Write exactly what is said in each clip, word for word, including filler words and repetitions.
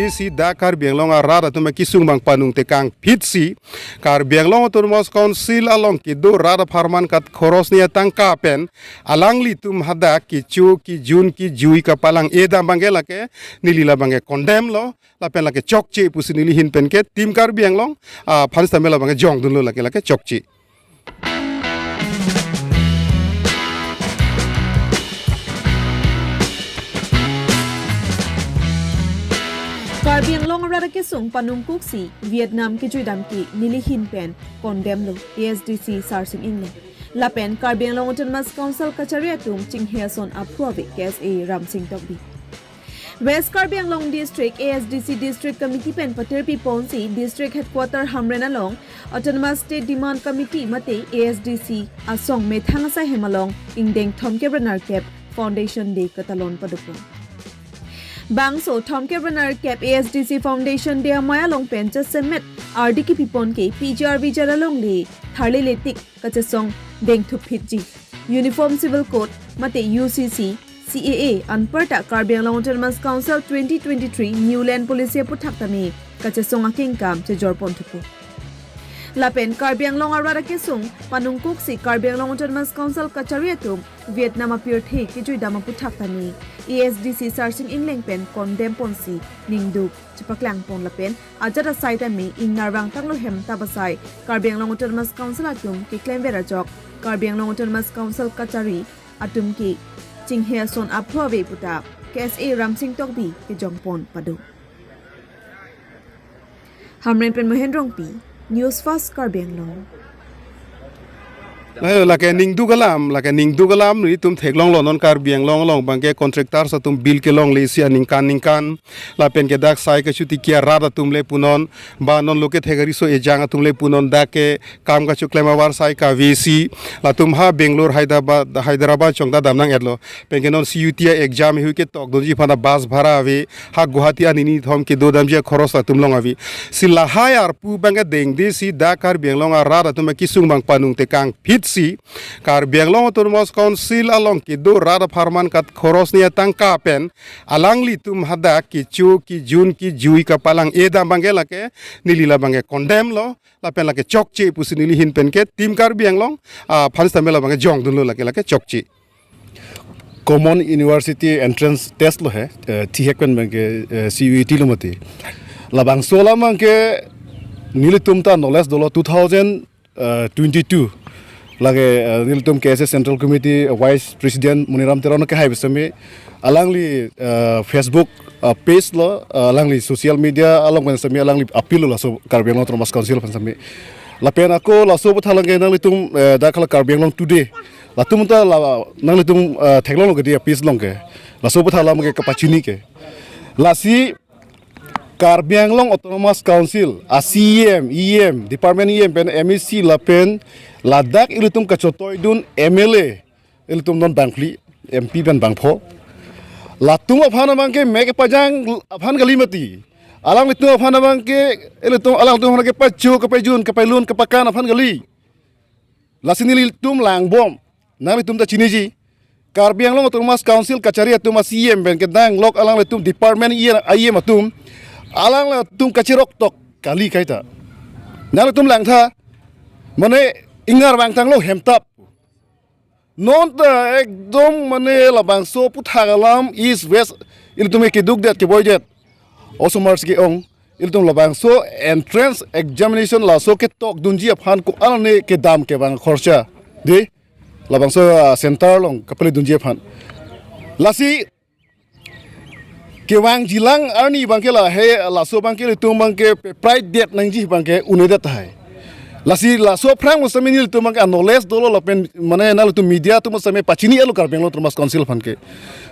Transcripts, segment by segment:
Si dak Karbi Anglong arat atum akesung abang panung tekang phitsi Karbi Anglong Autonomous Council along kedo rat apharman kat khoros ni atangka pen alanglitum hadak kecho kejun kejui kapalang-e dam abangke lake neli labangke condemn lo, lapen lake chokche pusi neli ahin penke Team Karbi Anglong aphan sitame labangke jongdunlo, lake lake chokche. Karbi Anglong arat akesung panungkuksi Vietnam kejuidam ke neli ahin pen condemn lo A S D C Sarsing Engleng. Lapen Karbi Anglong Autonomous Council kachari atum chinghe ason aphu ave K S A Ramsing Tokbi. West Karbi Anglong District A S D C District Committee pen patirpi ponsi District Headquarter Hamren along Autonomous State Demand Committee mate A S D C asong methang asai hem along ingdeng thomkep ra nerkep Foundation Day katalon padopon. Bangso thomkep ra nerkep A S D C Foundation Day amei along pen jasemet ardi kepipon ke P G R V Jala Longle tharlele tik kachesong dengthup phitji, Uniform Civil Code mate U C C, C A A anparta Karbi Anglong Autonomous Council twenty twenty-three New Land Policy aputhak tame kachesong akengkam chejorpon thupo. Lapen Karbi Anglong arat akesung panungkuksi Karbi Anglong Autonomous Council kachari atum Vietnam apirthe kejuidam aputhak tame A S D C Sarsing Engleng pen condemn ponsi ningduk chepaklang pon lapen ajat asai tame ingnar vangtanglo hem tap asai Karbi Anglong Autonomous Council atum keklemver ajok Karbi Anglong Autonomous Council kachari atum ke chinghe ason aphu ave puta K S A Ramsing Tokbi kejongpon pado. Hamren pen Mohen Rongpi, News Fast Karbi Anglong. Lahai lake ningduk alam, lake ningduk alam nelitum theklonglo, non Karbi Anglong along abangke contractors atum bill kelongle isi aningkan ningkan. Lapen ke dak sai kachotiki arat atum le punon, ba non loke thek ariso ejang atum le punon, dak ke kam kachoklem avarsai kave isi, latum ha Bangalore, Hyderabad, Hyderabad chongda damnang-etlo. Penke non C U T A exam hui ketokdunji aphan abus bhara ave, ha Guwahati anini thom kedodamji akhoros latum long ave. Si lahai arpu abangke dengde si dak Karbi Anglong arat atum akesung abang panung tekang phitsi Karbi Anglong Autonomous Council along kedo rat apharman kat khoros ni atangka pen alanglitum hadak kecho kejun kejui kapalang-e dam abangke lake neli labangke condemn lo, lapen lake chokche pusi neli ahin penke Team Karbi Anglong aphan sitame labangke jongdunlo, lake lake chokche. Common University Entrance Test lo he, eh, thihek pen abangke, eh, C U E T lo mati. Labangso alam abangke nelitum ta knowledge dolo two thousand twenty-two. Lake, eh, nelitum K S A Central Committee, eh, Vice President Moniram Teron kehai pen sitame alangli, eh, Facebook, eh, page lo, eh, alangli social media along pen sitame alangli appeal lo laso Karbi Anglong Autonomous Council pen sitame. Lapen ako laso aputhak abangke nanglitum, eh, dak hala Karbi Anglong Today. Latum ta la nanglitum, eh, theklonglo kedi a-page along ke. Laso aputhak alam ke kapachini ke. Lasi Karbi Anglong Autonomous Council a C E M, E M, Department E M pen M A C lapen ladak ilitum kachotoi dun M L A, ilitum non bangphli, M P pen bangpho. Latum aphan abangke mek kepajang aphan kali mati. Alanglitum aphan abangke, ilitum, alangtum aphan kepacho, kepajun, kepailun, kepakan aphan kali. Lasi nelitum langbom, nanglitum ta chiniji. Karbi Anglong Autonomous Council kachari atum a C E M pen kedang lok alanglitum department E M, E M atum, alanglitum kacheroktok kali kaita. Nanglitum langtha, mane ingnar vangtanglo hemtap. Non ta ekdom mane labangso aputhak alam East West ilitum ke keduk det keboi det. Osomars ke-ong, ilitum labangso entrance examination laso ketokdunji aphan ko-an ne kedam kevang khorcha. Dei, labangso, ah, center along kapale dunji aphan. Lasi kevangjilang arni abangke lahei, laso abangke ilitum abangke pe-, pride det nangji abangke un-edet tahai. Lasi laso aphrang mo sitame nelitum abangke a-knowledge dolo lapen mane nanglitum media atum sitame pachini-etlo Karbi Anglong Autonomous Council aphan ke.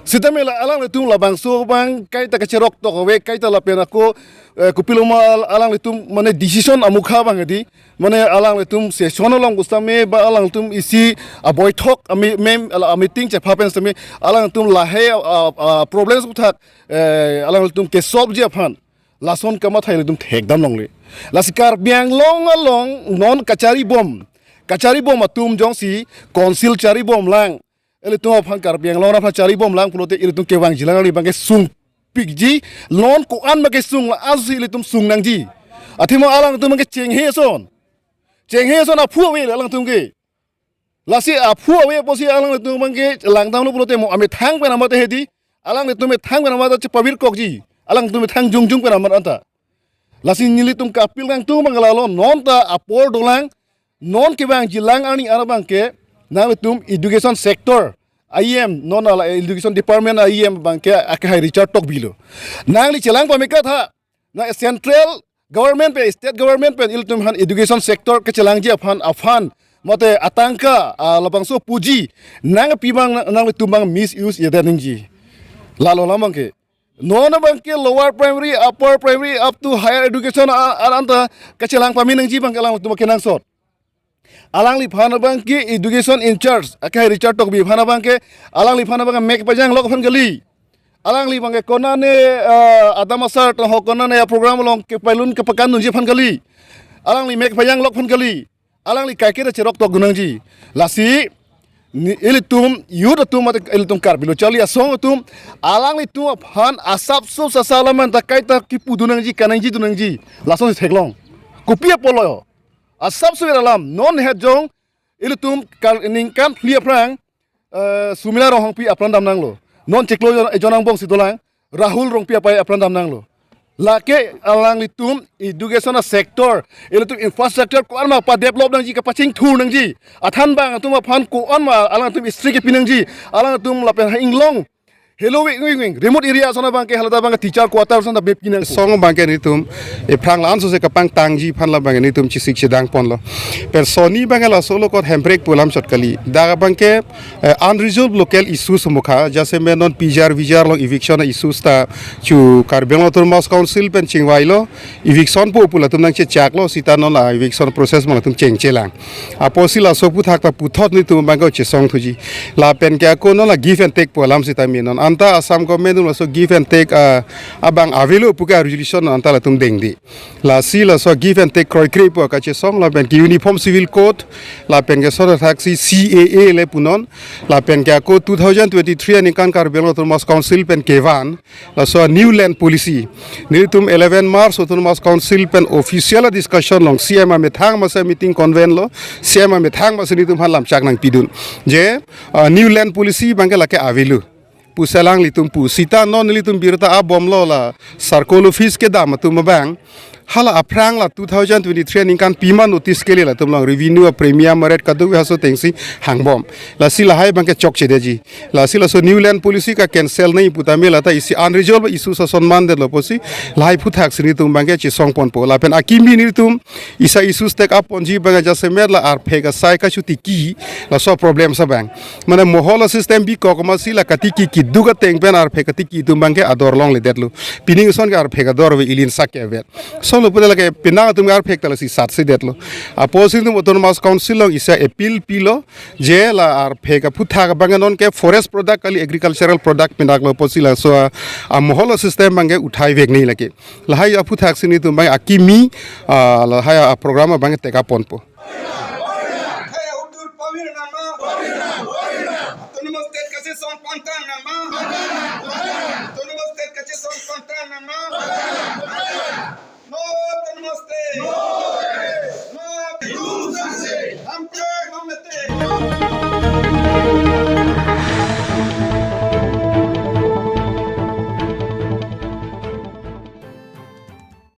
Sitame la alanglitum labangso abang kaita kacheroktok ave, kaita lapen ako, eh, kopiloma al-, alanglitum mane decision amukha abang di, mane alanglitum session along pusitame ba alanglitum isi aboithok ami mem ala meeting chepha pen sitame alanglitum lahei, ah, ah, problems aputhak, eh, alanglitum ke-solve ji aphan lason kamathai ilitum thekdam longle. Lasi Karbi Anglong along non kachari bom, kachari bom atum jongsi council chari bomlang, ilitum aphan Karbi Anglong aphan chari bomlang pulote ilitum kevangjilang arni abangke sung pikji, non ko-an ma kesung la azusi ilitum sung nangji. Athema alangtum ke chenghe ason. Chenghe ason aphu ave alangtum ke. Lasi aphu ave apotsi alanglitum abang ke langdamlo pulote mo amethang pen amat hedi. Alanglitum methang pen amat chepavirkokji. Alanglitum methang jongjong pen amat anta. Lasi nelitum ke-appeal nangtum abang lalo, non ta apor dolang, non kevangjilang arni arabang ke, nanglitum education sector, I E M, non ala education department I E M abang ke akehai Richard Tokbi lo. Nangli chelang pame katha, na central government pen, state government pen ilitum aphan education sector kechelangji aphan, aphan, mate atangka, ah, labangso puji, nangpi abang, nanglitum abang misuse ida nangji. Lalo alam abang ke. Non abang ke lower primary, upper primary, up to higher education a-, aranta kachelang pame nangji abang ke alangtum kenangsot. Alangliphan abang ke education in charge, akehai Richard Tokbi aphan abang ke, alangliphan abang ke mek pajang lok aphan kali. Alangli abang ke konane, eh, adam asar tong ho konane a program along kepalun kepakan dunji aphan kali. Alangli mek pajang lok aphan kali. Alangli kaiketa cherok tok dun nangji. Lasi, ni ilitum, youth atum mate ilitum Karbi Lo Charli Asong atum, alanglitum aphan asapso sasa alam anta kaita kipu dun nangji, kaningje dun nangji. Lasonsi theklong. Kopi apotlo? Asapso alam, non het jong, ilitum kar-, ningkan phli aphrang, eh, Sumila Ronghangpi apran damnanglo. Non chiklo jon, jon angbong si dolang, Rahul Rongpi apei apran damnanglo. Lake alanglitum education a sector, ilitum infrastructure ko-an ma pa-develop nangji, kapachingthur nangji. Athan abang atum aphan ko-an ma alangtum strict kepi nangji. Alangtum lapen ha inglong, helo wing wing wing, remote area ason abang ke, halata abang ke teacher quarter ason ta bep kinang. Song abang ke nelitum ephrang la-an sose kapangtangji aphan la abang ke nelitum chesik chedang ponlo. Pen sonni abang ke laso lo kot Hemprek pu alam chot kali. Dak abang ke, eh, unresolved local issues mukha, jasemet non P G R V G R along eviction issues ta chu Karbi Anglong Autonomous Council pen chingvailo, eviction po pu latum nangchechaklo, sita non la eviction process ma latum chengchelang. Apotsi laso aphuthak ta puthot nelitum abang ke chesong thuji. Lapen ke ako non la give and take pu alam sita mi non. Anta Assam government laso give and take, ah, abang avelo pu ke resolution non anta latum dengde. Lasi laso give and take kroikre pu kachesong, lapen ke Uniform Civil Code, lapen ke soda thaksi C A A le punon, lapen ke ako two thousand twenty-three aningkan Karbi Anglong Autonomous Council pen kevan, laso new land policy. Nelitum eleven March Autonomous Council pen official discussion along C M amethang masa meeting convene lo, C M amethang masa nelitum aphan lamchak nangpidun. Je, ah, new land policy abang ke lake avelo pusi alanglitum pu. Sita non nelitum birta abomlo la circle office kedam atum abang. Hala aphrang la two thousand twenty-three aningkan pima notice kele latum along revenue a premium a rate kadokave haso atengsi hangbom. Lasi lahai abang ke chokchedeji. Lasi laso new land policy ka cancel nangji putame lata isi unresolved issues ason mandetlo pusi lahai aphuthak si nelitum abang ke chesong ponpo. Lapen akimi nelitum isi issues take up ponji abang ke jasemet la arphek asai kachotiki laso problem sa abang. Mane mohol a system bikok amatsi la katiki keduk ateng pen arphek katiki atum abang ke ador longledetlo. Pining ason ke arphek ador ave, ilin sak ke avet. Solo pute lake penang atum ke arphek ta lasi satsedetlo. Apotsi nelitum Autonomous Council along isi appeal pilo, je la arphek aphuthak abang ke non ke forest product kali, agricultural product penaklo pusi laso a, a mohol a system abang ke uthai vek nangji lake. Lahai aphuthak si nelitum abang akimi, ah, lahai a program abang ke take up ponpo. Autonomous State kachesong pangtang nangma. Autonomous State kachesong pangtang nangma. No Autonomous State.